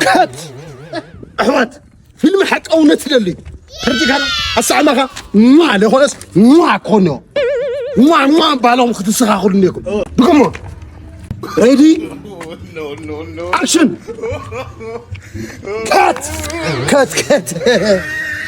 ከት ኣሕዋት፣ ፊልም ሓቂ እውነት ይደሊ። ሕርዲካ ኣሳዕማኻ ማ ለኾነስ ማ ክኾንዮ ማ ማ ባሎም ክትስኻኽሉ እኒኩም። ድገሞ። ሬዲ፣ ኣክሽን። ከት ከት ከት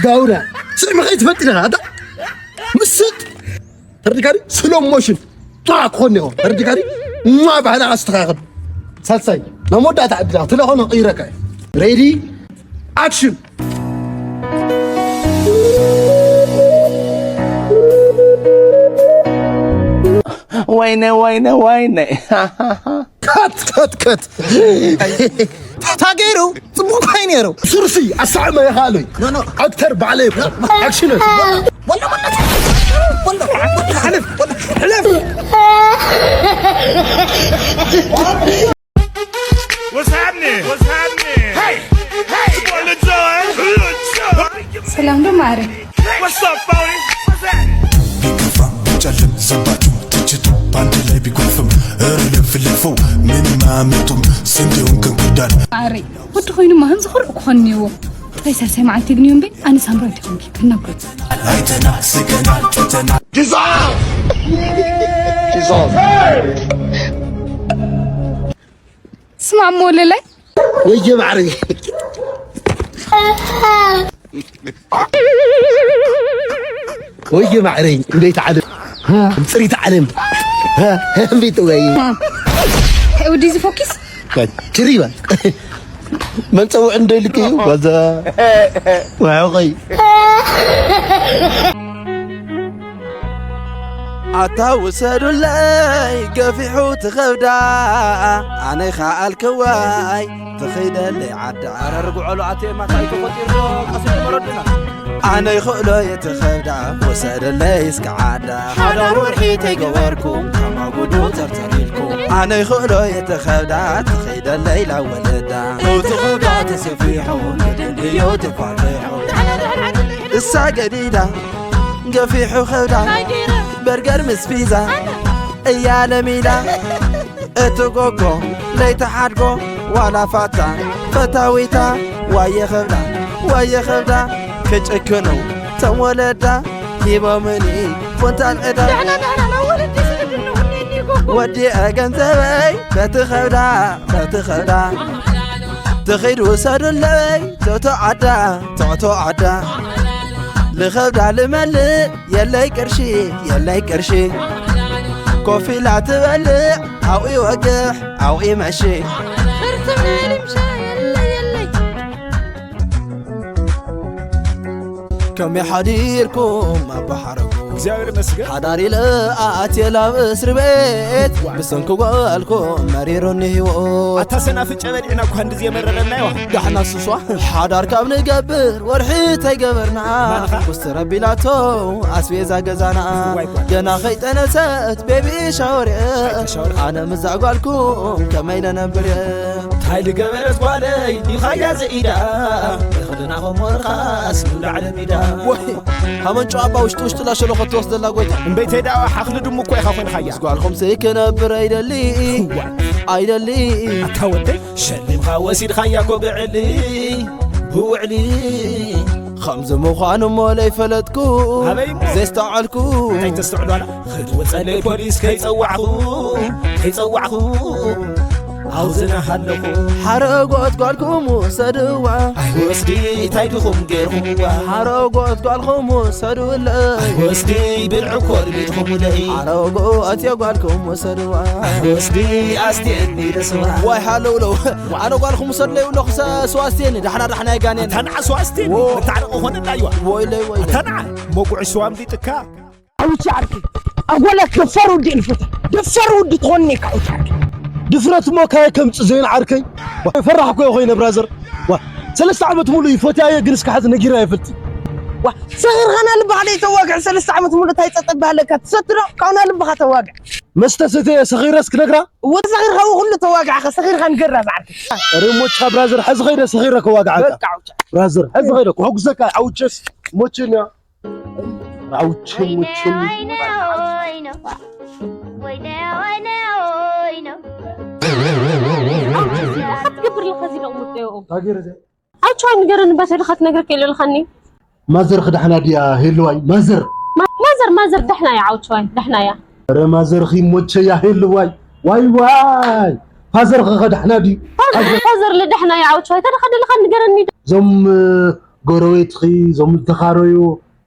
ጋውዳ ስዕሚ ከይትፈጥ ኢኻ ኣታ ምስጥ። ተረዲካኒ? ስሎ ሞሽን ጣ ክኾን እኒኦ። ተረዲካኒ? ማ ባህላ ኣስተኻኽል። ሳልሳይ ናብ መወዳእታ ዕድላ ትለኾኖ ቅይረካ እዩ። ሬዲ፣ ኣክሽን። ወይነ ወይነ ወይነ። ከት ከት ከት። ታገይሩ ጽቡቅ ኮይ ነይሩ። ሱርሲ ኣሳዕመ ይኻሉይ። ኖ ኖ። ኣክተር ባዕለ ይኮ። ኣክሽን። ወላ ወላ። ወላ ወላ። ሕለፍ። ወላ ሕለፍ። What's happening? What's happening? Hey, hey, it's your boy Lil Jon. Lil Jon. ሰላም ዶ ማዕረ What's up, Phony? What's happening? ቢከፋም ብጨልም ዘባጩ ትችቱ ባንድ ላይ ቢጎርፍም እርልፍልፈው ምንም አያመጡም ስንዴውን ከንክርዳድ ማዕረ ወዲ ኮይኑማ ከምዚ ክርኢ ክኾን እኒዎ ጥራይ ሳልሳይ መዓልቲ ግንዮ እምበይ ኣነ ሳምራዊት ይኾንኪ ከናብረት አይተና ስቀናል ጨተና ስማሞ ለላይ ወየ ማዕረይ ወየ ማዕረይ እንዴት ዓለም ጽሪት ዓለም እንዴት ወይ ወዲ እዚ ፎኪስ ችሪባ መን ጸውዕ እንደልክ እዩ ዋዛ ዋውኸይ ኣታ ውሰዱለይ ገፊሑ ትኸብዳ ኣነ ኸኣልክዋይ ትኸይደለይ ዓዳ ኣረ ርግዖሉ ኣቴማ ታይ ተፈጢርዶ ቀሲሉ መረዱና ኣነ ይኽእሎ እየ ትኸብዳ ወሰደለይ እስከ ዓዳ ሓደ ወርሒ ተይገበርኩም ከማጉዱ ተርተሪልኩም ኣነ ይኽእሎ እየ ትኸብዳ ትኸይደለይ ላወለዳ እቲ ኸብዳ ተሰፊሑ ግድን እዩ ትፋትሑ እሳ ገዲዳ ገፊሑ ኸብዳ በርገር ምስ ፒዛ እያ ለሚዳ እቲ ጎጎ ለይትሓድጎ ዋላ ፋታ ፈታዊታ ዋየ ኸብዳ ዋየ ኸብዳ ክጭክኑ ተም ወለዳ ሂቦምኒ ፎንታን ዕዳ ወዲአ ገንዘበይ በቲ ኸብዳ በቲ ኸብዳ ትኺድ ውሰዱለይ ትእቶ ዓዳ ትዕቶ ዓዳ ልኸብዳ ልመልእ የለይ ቅርሺ የለይ ቅርሺ ኮፍ ኢላ ትበልዕ ኣብኡ ይወግሕ ኣብኡ ይመሺ ከመይ ሓዲርኩም ኣባሓረጉ እግዚኣብሔር ይመስገን ሓዳር ኢለ ኣትየ ላብ እስሪ ቤት ብሰንኪ ጓልኩም መሪሩኒ ህይወት ኣታ ሰናፍጨ በሊዕና እኳ እንድዚ የመረረና ይዋ ዳሕና ሱሷ ሓዳር ካብ ንገብር ወርሒ ተይገበርና ውስቲ ረቢላቶ ኣስቤዛ ገዛና ገና ከይጠነሰት ቤቢ ሻወር ኣነ ምዛ ጓልኩም ከመይ ነነብር እንታይ ልገበረት ጓለይ ኢኻያ ዘኢዳ ክድና ኸሞርኻስ ንላዕሊ ሚዳ ሃመንጮ ኣባ ውሽጢ ውሽጢ ላሸሎ ክትወስደላ ጎይታ እምበይተይ ደኣ ሓኽሊ ድሙ እኮ ኢኻ ኮይንኻያ ጓልኹም ስይ ክነብር ኣይደሊ ኣይደሊ ኣታ ወደይ ሸሊምኻ ወሲድኻያ እኮ ብዕሊ ብውዕሊ ከምዚ ምዃኑ እሞ ለይፈለጥኩ ኣበይ እሞ? ዘስተውዓልኩ እንታይ ተስተውዕሉ ኣላ ክትወፀለይ ፖሊስ ከይፀዋዕኹ ከይፀዋዕኹ ኣውዝና ሃለኹ ሓረጎት ጓልኩም ውሰድዋ ኣይወስዲ እንታይ ድኹም ገይርኹምዋ ሓረጎት ጓልኩም ውሰድውለይ ኣይወስዲ ብልዒ ኮርቢትኹምለይ ሓረጎት የጓልኩም ውሰድዋ ኣይወስዲ ኣስትየኒ ደስዋ ዋይ ሃለውለው ኣነ ጓልኩም ውሰድለይ ውለኹ ስዋ ኣስትየኒ ዳሕና ዳሕና የጋንየኒ ኣታ ንዓ ስዋ ኣስትየኒ መታዕረቂ ኾነና እዩዋ ወይለይ ወይለይ ኣታ ንዓ መጉዒ ስዋ ኣምሊጥካ ኣውቺ ዓርከይ ኣጓላት ደፋር ወዲ ኢልፈታ ደፋር ወዲ ትኾንኒ ኢካ ኣውቺ ዓርከይ ድፍረት እሞ ካየ ከምጽእ ዘይን ዓርከይ ፈራሕ እኮ ኮይነ ብራዘር ዋ ሰለስተ ዓመት ሙሉ ይፈትያየ ግን እስከ ሓዚ ነጊራ ይፈልጥ ዋ ሰኺርኻና ልብኻ ደይ ተዋግዕ ሰለስተ ዓመት ሙሉ እንታይ ጸጠብ ኣለካ ትሰትዶ ካብና ልብኻ ተዋግዕ መስተ ሰተየ ሰኺረስ ክነግራ እወ ሰኺርካ ኩሉ ተዋግዕኻ ሰኺርካ ንገራ ዝዓርከይ ርሞቻ ብራዘር ሕዚ ኸይደ ሰኺረ ከዋግዓካ በቃ ኣውቻ ብራዘር ሕዚ ኸይደ ክሕጉሰካ ኣውቸስ ሞችንያ ኣውቸ ሞችን ወይነ ወይነ ወይነ ወይነ ወይነ ከዚ ደቕሙጠዮ። ታገረ ዘ- ኣውቻ ንገረኒ፣ በሰልኻ ትነግረክ የለልኻኒ። ማዘር ክዳሕና ድያ ሄልዋይ? ማዘር። ማ-፣ ማዘር፣ ማዘር፣ ደሕና እያ፣ ዓውቻዋይ፣ ደሕና እያ። ኧረ ማዘር ኺ ሞቸያ ሄልዋይ። ዋይ፣ ዋይ። ፋዘር ኸ ከዳሕና ድዩ? ፋዘር፣ ፋዘር ልዳሕና እያ፣ ዓውቻዋይ። ታዲያ ኸደልኻ ንገረኒ። እዞም፣ እ፣ ጎረቤትኺ፣ እዞም ዝተኻረዩ፣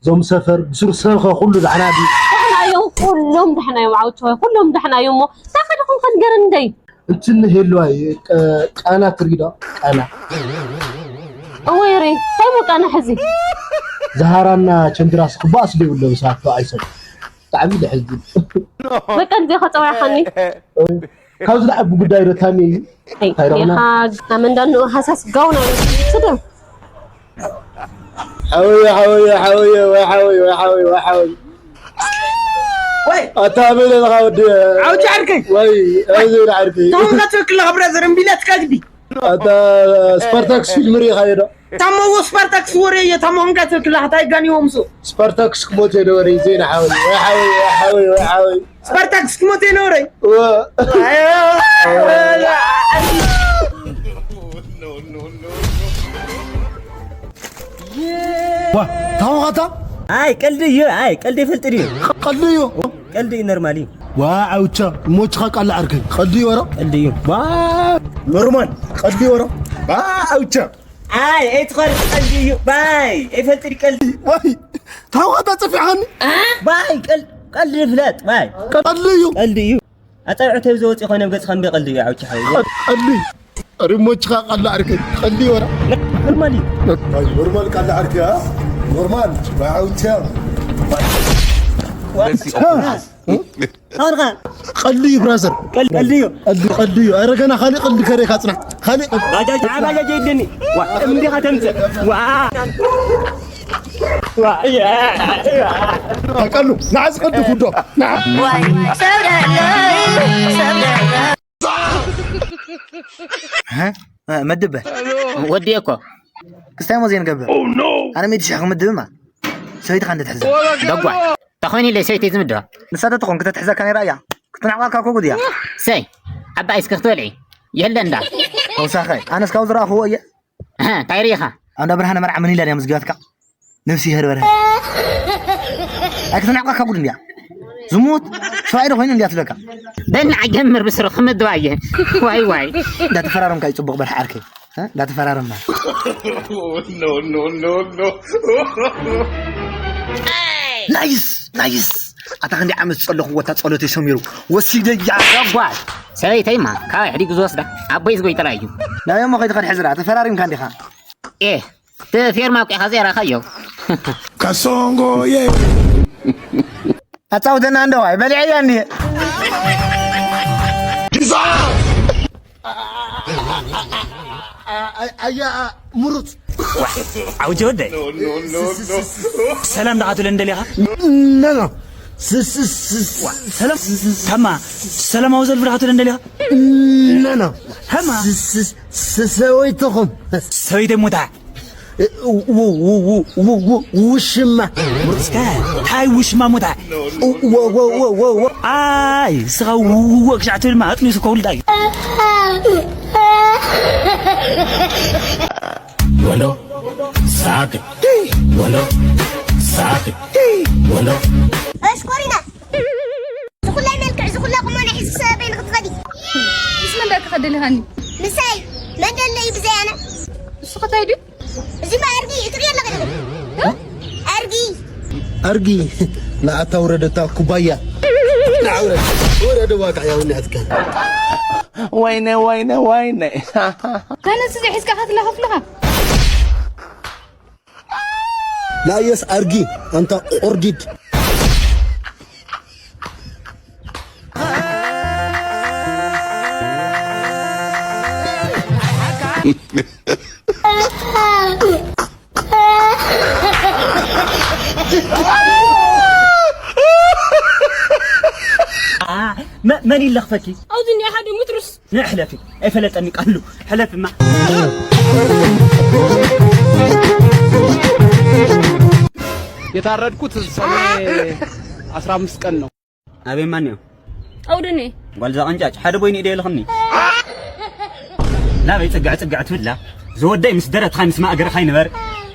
እዞም ሰፈር፣ ብሱር ሰብ ኸ ኩሉ ዳሕና ድዩ? ዳሕና እዮም፣ ኩሎም ዳሕና እዮም፣ ዓውቻዋይ፣ ኩሎም ዳሕና እዮም። እሞ፣ እንታይ ኸደኹም ኸ ንገረኒ ደይ? እንትን ሄልዋይ፣ ቀ-፣ ቃና ትሪዶ? ቃና። እወይ ሬ፣ እንታይ ሞ ቃና ሕዚ? ዝሃራና ቸንድራስ ክባኣስ ደይብሎ ብሳቶ ኣይሰብ። ብጣዕሚ ደሕዝን። በቃ እንዴ ኸጸውያኻኒ? ካብዚ ላዕሊ ብጉዳይ ዶ ታሚ እዩ? ኣይ፣ እንታይ ረብና? ኢኻ ኣመንዳንኡ ሃሳስ ጋውና እዩ። ስደም። ሓወየ፣ ሓወየ፣ ሓወየ፣ ወይ ሓወየ፣ ወይ ሓወየ፣ ወይ ሓወየ። ወይ! ኣታ ኣበይ ኣለኻ ወዲ? ዓውቻ ዓርከይ! ወይ፣ ኣብዚ ኢለ ዓርከይ። ታውን ከትክለኻ ብራዘር፣ እምቢ ኢላትካ ግዲ። ኣታ ስፓርታክስ ፊልም ርኢኻዮ ዶ? ታሞ ወ ስፓርታክስ ወሬ እየ፣ ታሞ እንካ ትክለኻ፣ ታይ ጋኒዎም ሱ። ስፓርታክስ ክሞት እየ ዶ ወሬ፣ ዜና ሓወየ፣ ወይ ሓወየ፣ ወይ ሓወየ፣ ወይ ሓወየ። ስፓርታክስ ክሞት እየ ዶ ወሬ። እወ። ኣየ-፣ ዋ፣ ታወኻታ? ኣይ፣ ቀልዲ እዩ። ኣይ፣ ቀልዲ ይፈልጥ ድዩ? ቀልዲ እዩ። ቀልዲ እዩ፣ ኖርማል እዩ። ዋ፣ ዓውቻ፣ ሞችኻ ቃል ዓርከይ። ቀልዲ እዩ፣ ወረ? ቀልዲ እዩ። ዋ፣ ኖርማል። ቀልዲ እዩ፣ ወረ? ዋ፣ ዓውቻ። ኣይ፣ ኣይትኸር፣ ቀልዲ እዩ። ባይ፣ ኣይፈልጥ ድዩ ቀልዲ? ዋይ፣ ታወኻታ ጸፊሓኒ? ባይ፣ ቀል-፣ ቀልዲ ይፍለጥ፣ ባይ። ቀልዲ እዩ። ቀልዲ እዩ። ኣጻብዕተይ ብዘወጽእ ኮይነ ኣብ ገጽ ከንበ ቀልዲ እዩ፣ ዓውቻ ሓወይ። ቀልዲ። ሪሞችኻ ቃል ዓርከይ። ቀልዲ ወራ። ኖርማል እዩ። ኣይ፣ ኖርማል ቃል ዓርከይ፣ አ? ኖርማል። ዓውቻ። ኣውርኻ። ቀልዲ እዩ፣ ብራዘር። ቀል-፣ ቀልዲ እዩ። ቀልዲ፣ ቀልዲ እዩ። ኣረ፣ ገና ካልእ ቀልዲ ከርእየካ ጽናሕ። ካልእ ቀልዲ። ባጃጅ፣ ዓ፣ ባጃጅ የድልየኒ። ዋ፣ እንዲኻ ተምጽእ። ዋ። ዋ፣ ያ፣ ያ። ቀሉ፣ ንዓ ዝቐዲ ኩዶ። ንዓ። ዋይ፣ ሰብ ደሎ፣ ሰብ ደሎ። ሀ? እ፣ መድበ። ወዲ እኮ። ክስታይ ሞ ዘይንገብር። ኣነ ሚእቲ ሺሕ ክምድብማ። ሰበይትኻ እንድትሕዛ። ደጓ። ተኾይኑ ኢለ ሰበይተይ ዝምድባ። ንሳ ተትኾን ክተትሕዘካ ነይራ እያ። ክትናዕቋካ እኮ ጉድ እያ። ሰይ፣ ዓባይ እስኪ ክትበልዒ። የለ እንዳ። ተውሳኸ፣ ኣነስ ካብኡ ዝረኣኽዎ እየ። እህ፣ እንታይ ርኢኻ? ኣንዳ ብርሃነ መርዓ ምን ኢላ እያ መዝጊባትካ? ነብሲ ይሄር በርሀ። ኣይክትናዕቋካ ጉድ እንድያ። ዝሙት ሰብኣይ ዶ ኮይኑ እንድያ ትብለካ? በል ንዓ ጀምር ብስሩ ክምድባ እየ። ዋይ ዋይ። እንዳተፈራረምካ እዩ ጽቡቕ በርሀ ዓርከይ። እ? እንዳተፈራረምና። ኖ፣ ኖ፣ ኖ፣ ኖ። ናይስ፣ ናይስ። ኣታ ክንደይ ዓመት ዝጸለኹዎ እታ ጸሎተይ ሰሚሩ። ወሲደያ። ጓል። ሰበይተይማ ካባይ ሕዲጉ ዝወስዳ ኣቦይ ዝጎይ ጥራይ እዩ። ናበይ እሞ ከይትኸድ ሕዝራ? ተፈራሪምካ እንዲኻ። ኤ፣ እቲ ፌርማ እኮ ኢኻ ዘይረኣኻዮ። ካሶንጎ፣ የ። ኣጻውተና እንደዋይ፣ በሊዐያ እንድየ። ኣያ፣ ምሩጽ። ዓውጀ ወደይ። ሰላም ዳኻ ትብለኒ ደሊኻ? ኖ፣ ኖ። ስ-፣ ስ-፣ ስ-፣ ዋ፣ ሰላም፣ ታማ፣ ሰላማዊ ዘልፍ ዳኻ ትብለኒ ደሊኻ? ኖ፣ ኖ። ታማ። ስ-፣ ስ-፣ ስ-፣ ሰበይትኹም። ሰበይተይ ሞታ። ው-፣ ው-፣ ውሽማ። እስከ፣ ታይ ውሽማ ሞታ? ው-፣ ው-፣ ው-፣ ው-፣ ው-፣ ኣይ፣ ስኻ ው-፣ ው-፣ ው-፣ ክሻዕ ትብል ማ ኣጥኒሱ ከውልዳ እዩ። ወንዶ፣ ሳቅ። ወንዶ፣ ሳቅ። ወንዶ። ኣሽኮሪና። ዝኹላይ መልክዕ፣ ዝኹላ ቁመና ሒዝኪ ሰበበይ ንኽትኸዲ። ምስ መን ደኣ ክኸድ ደሊኻኒ? ምሳይ። መን ደሎ እዩ ብዘይ ኣነ? እሱ ኸ ታይ ድዩ? እዚ ማ ኣርጊ፣ እትሪኦ ኣለኺ ዶ? እ? ኣርጊ። ኣርጊ፣ ንኣታ ውረደታ ኩባያ። ንዓ ውረድ። ውረድ፣ ዋቃዕ ያው ንሕትከ። ወይነ፣ ወይነ፣ ወይነ። ከነስ እዚ ሒዝካ ኸትለኸፍልኻ? ላየስ ኣርጊ ኣንታ ቁርዲድ። አ፣ መ-፣ መን ይለኽፈኪ? ኣብዚ እኒኦ ሓደ ሙትሩስ። ንሕለፊ፣ ኣይፈለጠኒ ቃሉ። ሕለፊማ። የታረድኩት ሰኔ ኣስራ ኣምስት ቀን ነው። ኣበይ ማን እዩ? ኣውድኒ። ጓል ዛቐንጫጭ፣ ሓደ ቦይኒ ኢደ ይልኽኒ። ናበይ ጽግዕ ጽግዕ ትብላ? ዝወደይ ምስ ደረትኻ ምስ ማእገርኻ ይንበር።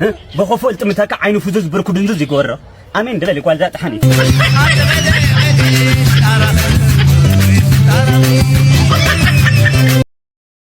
እ? ብኽፉእ ልጥምተካ ዓይኑ ፍዙዝ ብርኩ ድንዙዝ ይግበሮ። ኣሜን ድበል ጓል እዛ ጥሓን እዩ።